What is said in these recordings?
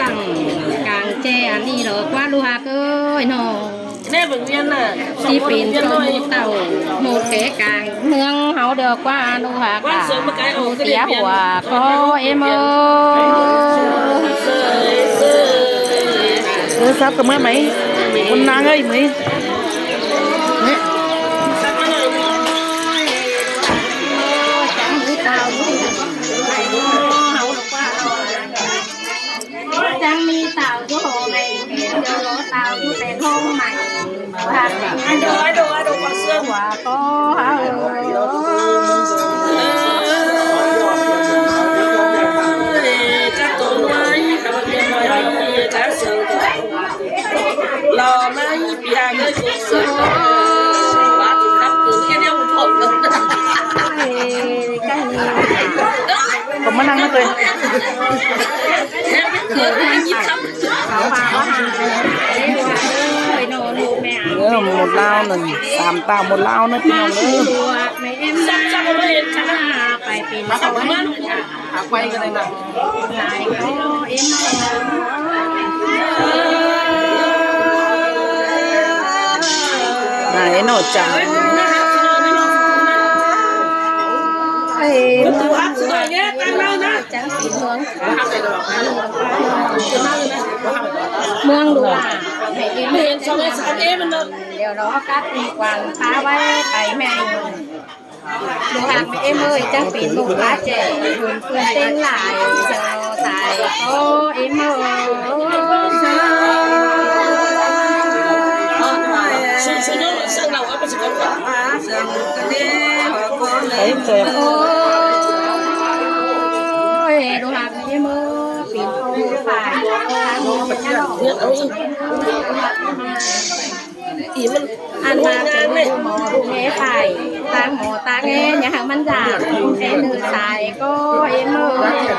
ຕັ້ງກາງແຈອັນນີ້ດອກວ່າລູກຮັກເອີຍເນາະ ແນ່ເບິ່ງວຽນນະ ຊິເປັນໂຕເຕົ້າໂຫດແກ່ກາງເມືອງເຮົາດອກວ່າລູກຮັກ ເສຍຫົວຂໍເອເມີ ໂທລະສັບກໍເມືອໄໝ ຄຸນນາງເອີຍ ເມີ ຈັ່ງມີສາວຢູ່ຫໍໃໝ່ ດຽວລໍສາວຢູ່ແຕ່ໂຮງໃໝ່ ວ່າ ອາໂດ ອາໂດ ອາໂດ ຄວາມເຊື່ອ ວ່າກໍ ເອີ ຈັກໂຕນ້ອຍ ກະເປັນນ້ອຍ ຈັກເຊື່ອ ຫຼໍ່ໄໝ ກໍມານັ່ງນະເຕີຍ ເອີ ໝົດລາວນັ້ນ ສາມຕາໝົດລາວນະພີ່ນ້ອງເອີຍ ໄປເປັນ ນາຍເນາະ ຈັງ ເອີ ຈັງສີເມືອງ ເມືອງຫຼວງ ໃຫ້ເຫັນ ເຫັນສອງເອັດສາມເອັດມັນເນາະ ດຽວລໍກັບມີກວາງພາໄວ້ໄປແມ່ ລູກຮັກເອເມີ ຈັ່ງເປັນລູກພາແຈ ເພິ່ນເປັນຫຼາຍ ສາຍກໍເອເມີ ໂອ້ຍ ລູກຮັກເອເມີ ເປັນໂຕຝາກ ເງິນເອົາອີກ ອີມັນ ອັນມາເປັນໝໍດູແລໄປ ຕາງໝໍຕາງແອ ຢ່າໃຫ້ມັນຢາກ ແອເນີສາຍກໍເອເມີ ໂອ້ຍ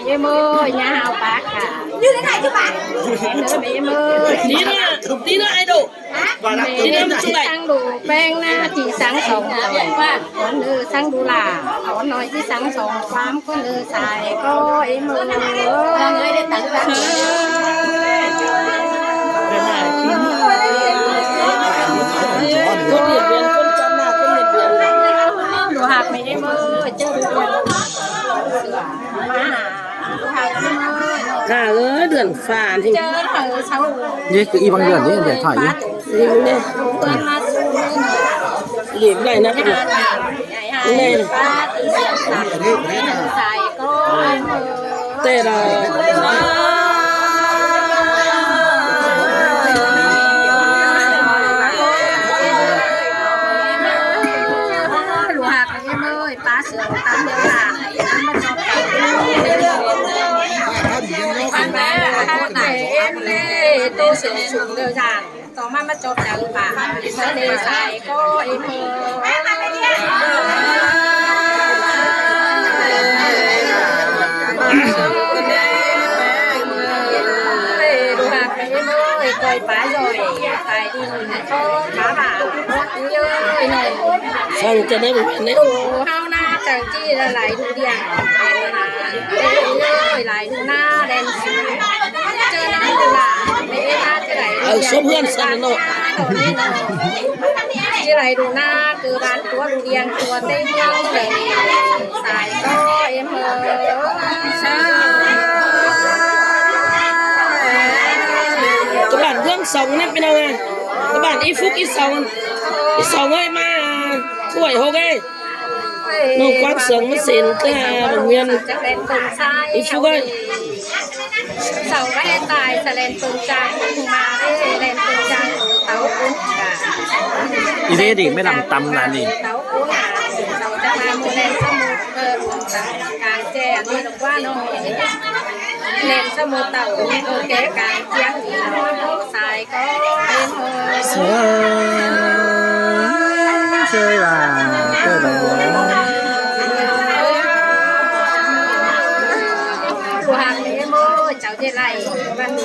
ເອເມີ ຢ່າເອົາປາກກະ ຢູ່ໃນໃນຈຸບານ ເອເມີ ດີນະ ດີນະ ໄອໂດ ທີ່ເດີມ ທີ່ເດີມ ທີ່ເດີມ ທີ່ສັງດູແປ້ງນາ ທີ່ສັງສອງ ກ່ອນເດີ ສັງດູຫຼ້າ ອ່ອນນ້ອຍ ທີ່ສັງສອງ ຄວາມ ກ່ອນເດີ ສາຍກໍເອເມີ ຄົນເຮັດວຽນ ຄົນຈັດໜ້າ ຄົນເຮັດວຽນ ລູກຮັກແມ່ເອເມີ ເຈົ້າ ມາຫາ ຫາເອີຍ ເດືອນຟ້ານີ້ ນີ້ຄືອີບາງເດືອນນີ້ ດຽວຖ່າຍຢູ່ ນີ້ເດ້ ເລກໄດ້ນະ ນີ້ເດ້ ແຕ່ລະ ລູກຮັກ ເອີຍ ປາເສືອຕາມເດີນທາງ ມັນບໍ່ຈອບກັນ ອັນນັ້ນນະ ເອັນເອ ໂຕເສືອສູງເດີທາງ ຕໍ່ມາ ມາຈອບກັນປາ ມາເດສາຍກໍເອເມີ ເອີ ດູຫາກເອເມີ ກ່ອຍປາຍ່ອຍ ໄປ ສັ່ງຈະໄດ້ບໍ່ແມ່ນເດ້ ໂອ້ ເຮົານາຈັງຈີ່ລະໄຫຼດູດຽງ ເອີ ຫຼາຍດູນາແດນ ເຈີນາດູລາ ເອີ ເອົາສົມເຮືອນຊັ້ນເນາະ ຈີ່ໄຫຼດູນາ ຄືບ້ານຕົວເດຍງຕົວເຕັງເລີຍ ສາຍກໍເອັມເອີ ກະບ້ານເບື້ອງສອງນີ້ເປັນເອົາໄງ ກະບ້ານອີຟຸກອີສອງ ອີສອງເອີຍ ມາຖ້ວຍຫົກເອີຍ ນ້ອງກວາງເສີງມາເຊັນກະບັກວຽນ ອີຟຸກເອີຍ ເສົາໄວ້ຕາຍສະແລນເປິງຈາງ ມາເດ້ແລນເປິງຈາງ ເຕົາປຸ້ນກະ ອີເດດີແມ່ນຳຕຳນານີ້ ເຕົາປຸ້ນ ເສົາຈະມາໂມແລນສະໝຸດ ເອີ ກາງແຈອັນນີ້ດອກວ່ານ້ອງ ແລນສະໝຸດເຕົາປຸ້ນ ໂອເຄ ກາງຈຽງ ສາຍ ເອີ ເຊີຍວ່າເກີດແລ້ວ ຜູ້ຮັກເອີຍ ເຈົ້າຈະໄດ້ ມັນມີ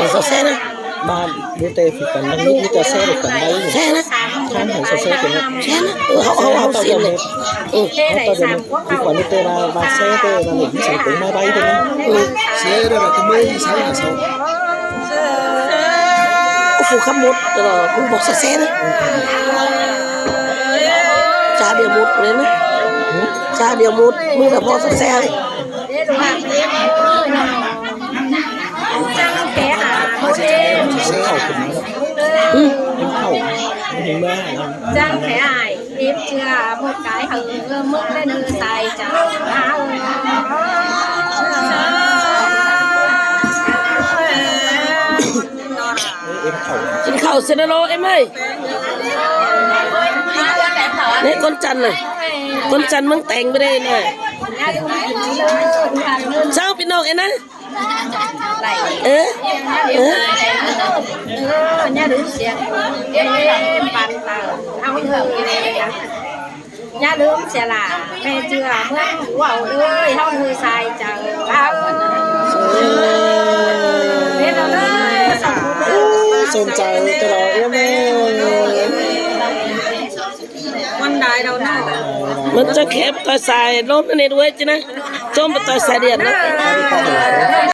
ເອົາແຊນະ ບ້ານມີແຕ່ຄືກັນ ມັນມີແຕ່ແຊນກັນໄດ້ ແຊນະ ທາງໃຫ້ແຊນກັນ ແຊນະ ເອີ ເຮົາ ເຮົາ ເຮົາເຊັນເລີຍ ເອີ ເຮົາຕ້ອງເປັນຄືກັນ ມີແຕ່ວ່າ ວ່າແຊແຕ່ວ່ານີ້ ສັງຄົມມາໄວ້ເດ້ ເອີ ແຊແລ້ວກໍມືໃຊ້ຫາເຊົາ ໂອ້ ຟູຄຳໝົດ ແຕ່ວ່າມຶງບອກແຊນະ ຊາດຽວໝົດເລີຍນະ ຊາດຽວໝົດ ມຶງແຕ່ພໍແຊ ກິນເຂົ້າຊະນະໂລ ເອັມເອີຍ ນີ້ຄົນຈັນນະ ຄົນຈັນເມືອງແຕງບໍ່ໄດ້ນະ ເຈົ້າພີ່ນ້ອງເອີຍນະ ເອີ ເອີ ຢ່າລືມເສຍຫຼ້າແມ່ເຈືອເມືອງຫົວເອີຍ ເຮົາຄືຊາຍເຈົ້າ ເອີ ເຮັດເອົາເດີ ສົມໃຈຕະຫຼອດເອີຍແມ່. ມັນຈະແຄບຕໍ່ສາຍລົມອັນນີ້ດ້ວຍຈິນະ ຈົມໄປຕໍ່ສາຍດ່ຽນເນາະ.